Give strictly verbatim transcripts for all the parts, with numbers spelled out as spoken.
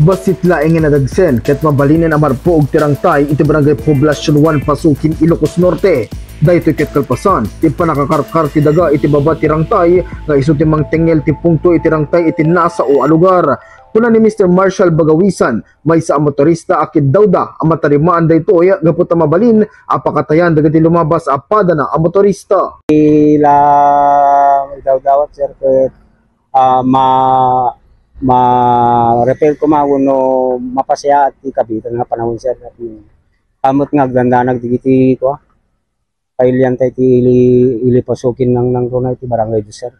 Bassit laeng nga nadagsen ket mabalinen a marpuog ti rangtay iti Barangay Poblacion one, Pasukin, Ilocos Norte. Daytoy ket kalpasan ti pannakakarkar ti daga iti baba ti rangtay nga isu ti mangtengngel ti pungto iti rangtay iti nasao a lugar. Kuna ni Mister Marshall Bagawisan, maysa a motorista a kiddawda a matarimaan daytoy gapu ta mabalin a pakatayan dagiti lumabas a padana a motorista. Ila idawdawat, sir, ket, ah, ma-, ma-repair koma wenno mapasayaat ti kabitan nga panawen, sir. Ket, mm, amot nga agdandanag dagiti kua, kailian ta iti ili, ili Pasukin nang, nang runa iti Barangay dos, sir.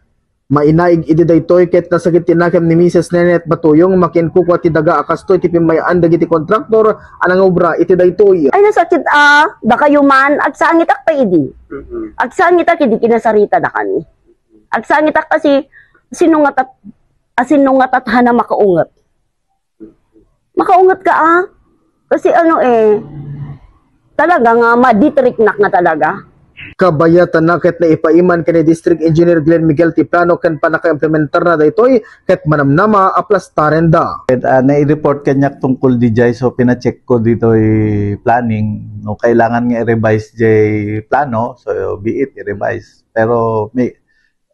Mainaig idi daytoy ket nasakit ti nakem ni Misis Nenet Batuyong makinkukua ti daga a kastoy ti pimmay-an dagiti kontraktor a nangubra iti daytoy. Ay, nasakit a dakayo man, agsangitak pay idi. Mm-mm. Agsangitak idi kinasarita dakami. Agsangitak kasi sinungatat, asinungatat hana makaunget. Makaunget ka, ah. Kasi ano eh, talaga nga maditriknak nga talaga. Kabayatan na ket naipaiman ken ni District Engineer Glenn Miguel ti plano ken pannakaimplementarna daytoy ket manamnama a plastarenda. Ket, ah, nai-report kaniak tungkol dijay, so pina-check ko ditoy planning no kailangan nga i-revise jay plano, so be it, i-revise. Pero may,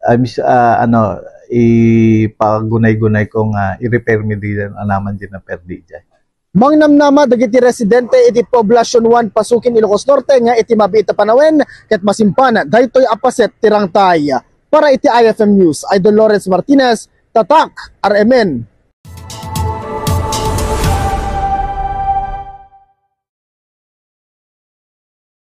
I'm s-, ah, ano, ipagunay-gunay ko nga i-repair mi di anaman di na perdi jay. Mangnamnama dagiti residente iti Poblacion one, Pasukin, Ilocos Norte nga iti mabiit a panawen ket masimpan daytoy a paset ti rangtay. Para iti I F M News, Idol Lawrence Martinez, Tatak, R M N.